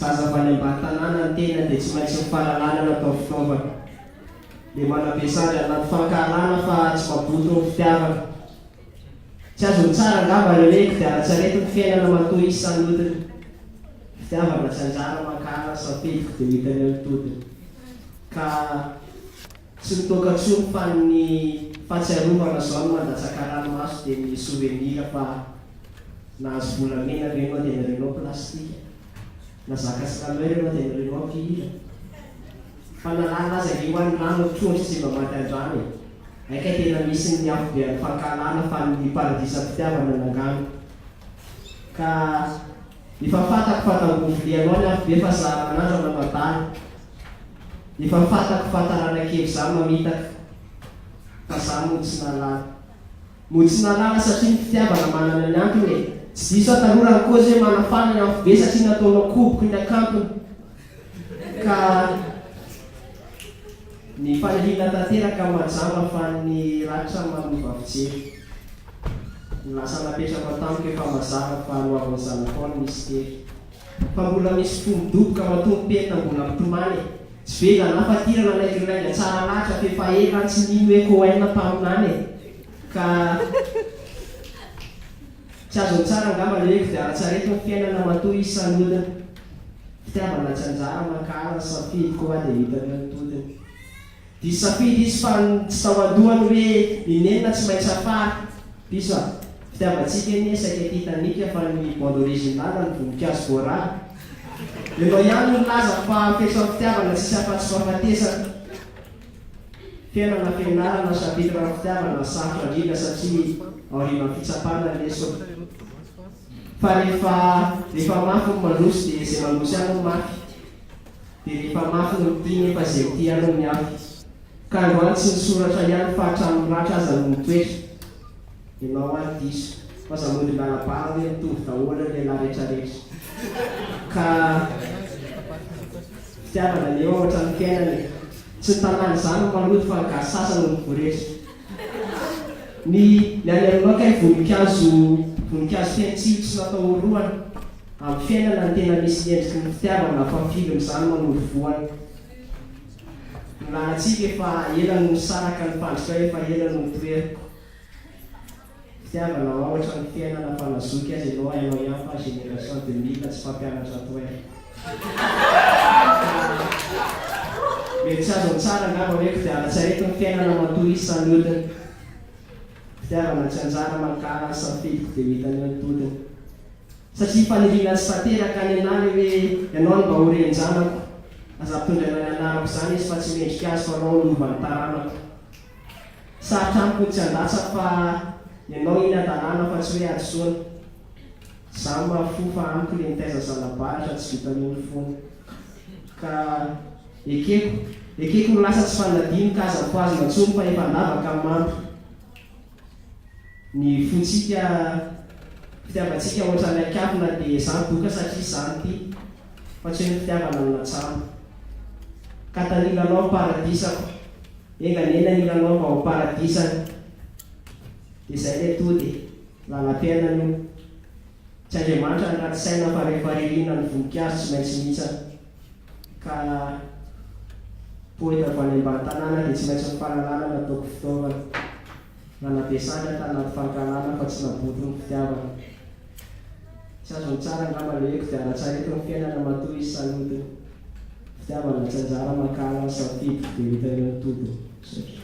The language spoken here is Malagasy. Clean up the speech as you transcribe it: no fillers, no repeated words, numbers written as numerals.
Zaza avy any ambany tanàna ny tena dia tsy maintsy ny fahalalana no atao fitaovana. Dia manabe sandry anaty fankahalana fa tsy maboto ny fitiavana. Tsy azony tsara angamba ilay hoe kodiaran-tsarety ny fiainana matoa izy samy hodiny. Fitiavana tsy anjara mankahala ny safidiko dia ho hitany eo ny todiny. Ka tsy ny toaka intsony fa ny fahatsiarovana izao no mandatsaka ranomaso dia ny souvenir fa nahazo volamena ve ianao dia ny Renault plastika. Na zaka slameur ianao dia ny Renault mpihira. Fa na lalina aza ange hoa ny rano ny trondro tsy mba maty an-drano e. Hay kay tena misy ny afobe an'ny fankahalana fa ny paradisam-pitiavana nangano. Ka efa fantako fa tamboho vilianao ny afobe fa zara manandrana no adala. Efa fantako fa taranak'evo za mamitaka fa za mody tsy nahalala. Mody tsy nahalala satria ny fitiavana manana ny antony e. Tsy diso aho taloha raha nikozy hoe manafana ny afobe satria nataonao koboko ny hakantony. Ka ny faniriana tanteraka mahajamba fa ny ratra manova fijery. Ny lasa napetrako tamiko efa mazava fa ny hoavin'ny zanakao no mistery. Fa mbola misy fo midoboka matoa ny penina mbola mitomany e. Tsy vela na fatirana nanaiky ny lainga tsara lahatra f'efa ela aho tsy nino hoe Cohen mpaminany e. Ka tsy azony tsara angamba le hoe kodiaran-tsarety ny fiainana matoa izy sanodina. Fitiavana tsy anjara mankahala ny safidy koa dia hitany eo ny todiny. Diso safidy izy fa tsy tao an-dohany hoe ny nenina tsy maintsy hafary. Diso a! Fitiavantsika anie saika Titanic fa ny bande originale ny voninkazo voarara. Ianao ihany no nilaza fa fetran'ny fitiavana tsisy afa-tsy fahafatesana. Fiainana fianarana chapitre ny fitiavana sarotra indrindra satria aorianan'ny fitsapana ny lesona. Fa rehefa rehefa mafy ny mandroso dia izay mandroso ihany no mafy. Dia rehefa mafy no mitia nefa izay mitia ihany no miafy. Ka androany tsy ny soratra ihany fa hatramin'ny ratra aza no mitoetra. Ianao ary diso. Fa za mody miala bala hoe mitovy daholo ry lehilahy retraretra. Ka fitiavana anie ohatran'ny fiainana e. Tsy ny tanàna izany no maloto fa ny gasy sasany no mivoretra. Ny ny any aminao kay voninkazo voninkazo feno tsilo tsy natao horohana. Amin'ny fiainana ny tena misy ny endriky ny fitiavana fa film izany manoro voany. Ny lalantsika efa ela no nisaraka ny fandrikao efa ela no nitoeriko. Fitiavana hoa ohatran'ny fiainana fa na zoky aza ianao hainao ihany fa génération 2000 tsy mpampianatra twerk. Ka mety tsy azony tsara angamba hoe kodiaran-tsarety ny fiainana matoa izy samy hodiny. Fitiavana tsy anjara mankahala ny safidiko dia ho hitany eo ny todiny. Satria faniriana tsy tanteraka ny anah le hoe ianao no mba ho renin-janako. Aza ampitondraina ny anarako izany izy fa tsy mendrika azy fa anao no lovan'ny taranako. Sarotra amiko ny tsy handatsa fa ianao iny hadalana fa tsy hoe hadisoana. Za mahafoa fa amiko le nitaiza zana-baratra tsy vitan'io ny fony. Ka ekeko, ekeko ny lasa tsy fanadino ka aza poizina intsony fa efa an-davaka ny mando. Ny fontsika, fitiavantsika ohatran'ny ankafona dia za midoka satria za no tia fa tsy hoe ny fitiavana no natsambo. Ka tanilanao ny paradisako. Enga anie ny anilanao mba ho paradisany. Dia izay ilay tody e. Lalam-piainana io. Tsy Andriamanitra ny ratsy saina fa rehefa ririna ny voninkazo tsy maintsy mihintsana. Ka poeta avy any ambany tanàna dia tsy maintsy ny fahalalana no ataoko fitaovana. Nanabe sandry aho tanaty fankahalana fa tsy naboto ny fitiavana. Tsy azony tsara angamba le hoe kodiaran-tsarety ny fiainana matoa izy sanodina. Fitiavana tsy anjara mankahala ny safidy dia ho hitan'eo ny todiny. Misaotra.